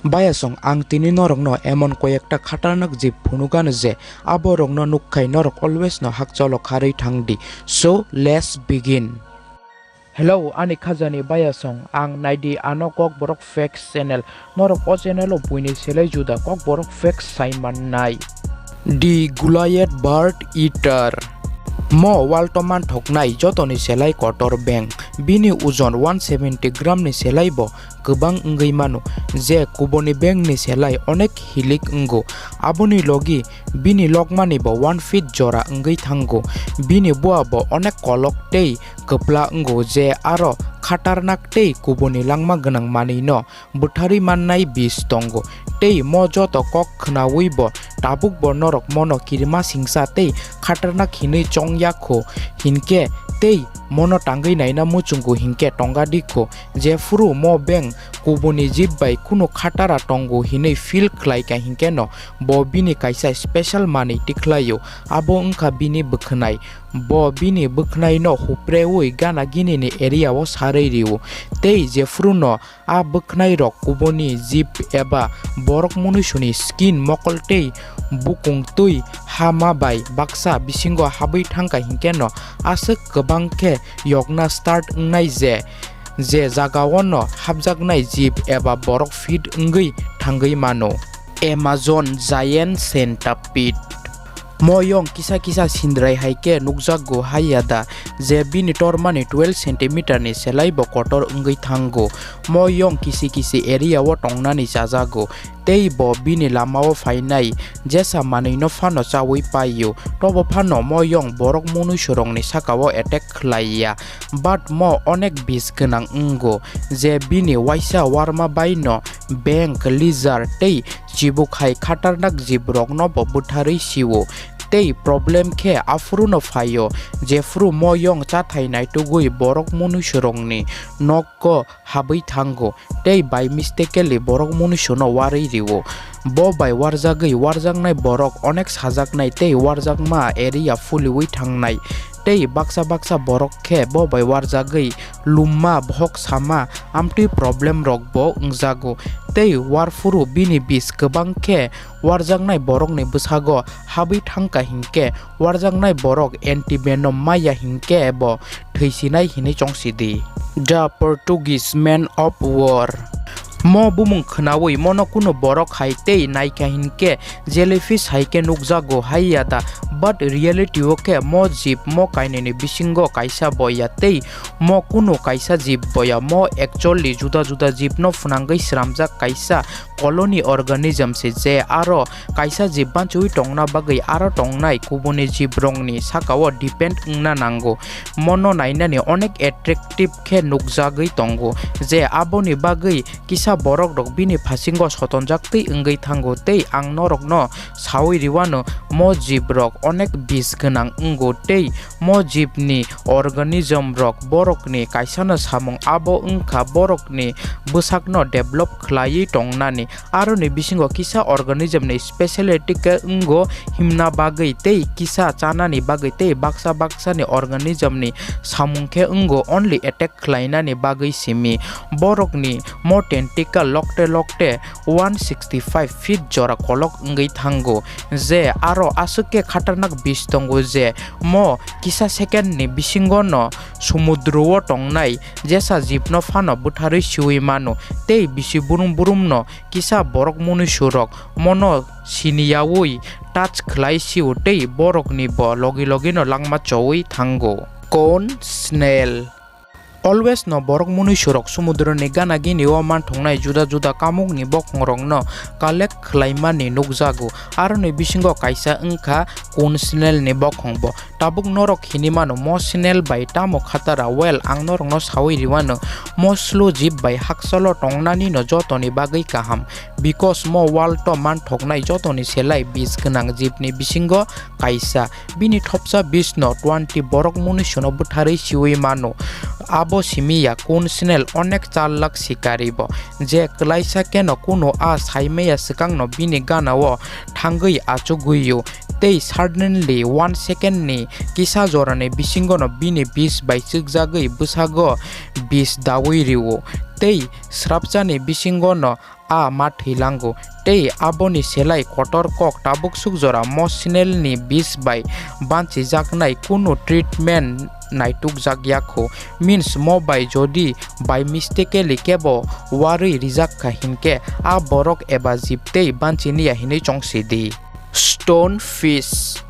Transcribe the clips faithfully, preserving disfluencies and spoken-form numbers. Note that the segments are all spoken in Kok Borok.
Bayasong, ang tini norokno emon koyekta khatarnak jib phunukano je aborokno nukkhai norok always no hakchalo kharwi thangdi. So, let's begin. Hello, ani khajani bayasong, ang naidi ano Kokborok Facts channel. Norok o channel o buini selai juda Kokborok Facts sai mannai. The Goliath Bird Eater. Mo world o manthoknai jotoni selai kotor beng. Bini ojon one seventy gram ni selai bo kwbang wngwi mano, je kubuni beng ni selai onek hilik wngo. Aboni logi bini lokmani bo one feet jora wngwi thango. Bini bua bo onek kolok tei kwpla wngo, je aro khatarnak tei kubuni langma gwnang manwino bwtharwi mannai bis tongo. Tei mo joto kok khnaui bo tabuk bo norok mono kirima singsa tei khatarnak hinwi chongya kho hinkhe tei mono tangwi naina muchungo hinkhe tongadi kho. Jephuru mo beng kubuni jib bai kunu khatara tongo hinwi feel khlaika hinkheno bo bini kaisa special manwi tikhlaio, abo wngkha bini bwkhwnai. Bo bini bwkhwnaino hupreui gana ginini area o sarwi rio, tei jephuruno a bwkhwnairok kubuni jib eba borok munuisuni skin mokol tei bukung twi hama bai baksa bisingo habwi thangkha hinkheno aswk kwbang khe yokna start wngnai je, je jagao no hapjaknai jib eba borok fit wngwi thangwi mano. Amazon Giant Centipede. Moyong kisa kisa sindrai hai khe nukjakgo hai ya da, je bini tormani twelve centimeter ni selai bo kotor wngwi thango. Moyong kisi kisi area o tongnani chajago, tei bo bini lama o phainai jesa manwino phano chaui paio. Tobo phano moyong borok munuisorokni saka o attack khlai ya, but mo onek bis gwnang wngo, je bini waisa warma bai no beng, lizard tei chibuk hai khatarnak jibrokno bo bwtharwi sio. Tei problem khe aphuru no phaio, jephuru moyong chathai naitugwi borok munuisorokni nok o habwi thango tei by mistakenly borok munuisono warwi rio. Bo bai warjagwi warjaknai borok onek sajaknai tei warjakma area phuliui thangnai. Tei baksa baksa borok khe bo bai warjagwi lumma, bohok sama, amtwi problem rok bo wngjago. Tei warphuru bini bis kwbang khe warjaknai borokni bwsago habwi thangkha hinkhe warjaknai borok antivenom maya hinkhe bo thwisinai hinwi chongsidi. The Portuguese Man of War. Mo bumung khnaui mono kunu borok hai tei naikha hinkhe jellyfish hai khe nukjago hai ya da, but reality o khe mo jib mo kainwini bisingo kaisa bo ya tei mo kunu kaisa jib bo ya, mo actually juda juda jib no phwnangwi sramjak kaisa colony organism se, je aro kaisa jib banchiui tongna bagwi aro tongnai kubuni jibrokni sakao depend wngna nango. Mono nainani onek attractive khe nukjagwi tongo, je aboni bagwi kisa borokrok bini phasingo sotonjaktwi wngwi thango. Tei ang norokno saui riwano, mo jibrok onek bis gwnang wngo tei mo jibni organism rok borokni kaisano samung, abo wngkha borokni bwsakno develop khlaiwi tongnani. Aroni bisingo kisa organism ni speciality khe wngo himna bagwi tei kisa chanani bagwi tei baksa baksani organism ni samung khe wngo only attack khlainani bagwi simi. Borokni mo tentacle lokte lokte one sixty five feet jora kolok wngwi thango, je aro aswk khe khatarnak bis tongo je mo kisa second ni bisingo no sumudro o tongnai jesa jibno phano bwtharwi siui mano tei bisi burum burum no kisa borok munuisurok mono siniyaui touch khlai sio tei borokni bo logi logi no langma choui thango. Cone snail. Always no borok munuisurok sumudroni gana gini o manthoknai juda juda kamukni bokhongrokno collect khlaimani nukjago, aroni bisingo kaisa wngkha cone snail ni bokhongbo. Tabuk norok hinwi mano mo snail bai tamo khatara? Well, ang norokno saui riwano, mo slow jib bai hakchalo tongnani no jotoni bagwi kaham, because mo world o manthoknai jotoni selai bis gwnang jibni bisingo kaisa. Bini thopsa bis no twenty borok munuisono bwtharwi siui mano. Abo simi ya cone snail onek challak sikari bo, je kwlaisa khe no kunu a saimaya swkang no bini gana o thangwi achugwi o. Tei suddenly one second ni kisa jorani bisingo no bini bis bai chwkjagwi bwsago bis daui rio. Tei srapchani bisingo no a ma thwilango, tei aboni selai kotor kok tabuksuk jora mosinelni bis bai banchijaknai kunu treatment naitukjak yakho. Means mo bai jodi by mistakenly kebo warwi rijak kha hinkhe a borok eba jib tei banchiniya hinwi chongsi di. Stone fish.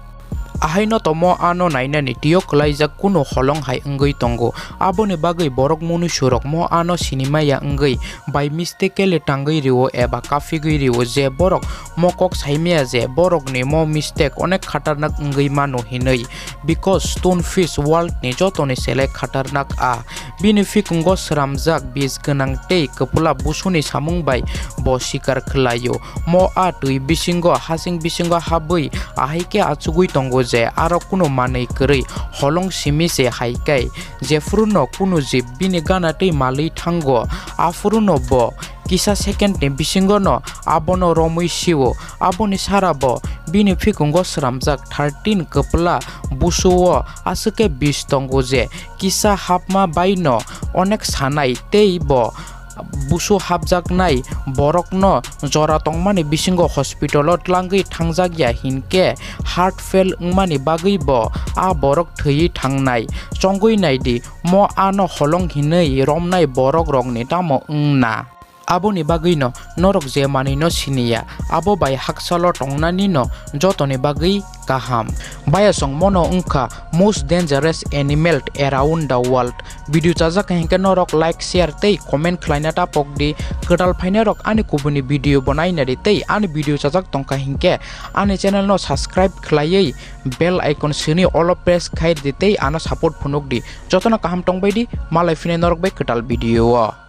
Ahaino tomo ano nainani tio kwlaijak kunu holong hai wngwi tongo. Aboni bagwi borok munuisurok mo ano sinimaya wngwi by mistakenly tangwi rio eba kaphigwi rio je borok mo kok saimaya je borokni mo mistake onek khatarnak wngwi mano hinwi, because stone fish world ni jotoni selai khatarnak a. Bini phikungo sramjak bis gwnang tei kwpla busuni samung bai bo sikar khlaio. Mo a twi bisingo, hasing bisingo habwi ahai khe achugwi tongo je aro kunu manwi kwrwi holong simi se hai khe. Jephuruno kunu jib bini gana tei malwi thango, aphuruno bo kisa second ni bisingono abono romwi sio. Aboni sara bo bini phikungo sramjak thirteen kwpla busuo aswk khe bis tongo je kisa hapma baino onek sanai tei bo busu hapjaknai borokno jora tongmani bisingo hospital o tlangwi thangjak ya hinkhe heart fail wngmani bagwi bo a borok thwiwi thangnai. Chongwi naidi, mo ano holong hinwi romnai borok rokni tamo wngna. Aboni bagwino norok je manwino siniya, abo bai haksalo tongnanino jotoni bagwi kaham. Bayasong mono wngkha most dangerous animal around the world. Video chajak hinkhe norok like, share tei comment khlaina tapok di. Kwtal phainai rok ani kubuni video bo naina di tei ani video chajak tongkha hinkhe ani channel no subscribe khlaiwi bell icon sini all o press khai di tei ano support phunuk di. Jotono kaham tongbai di, malai phine norok bai kwtal video o.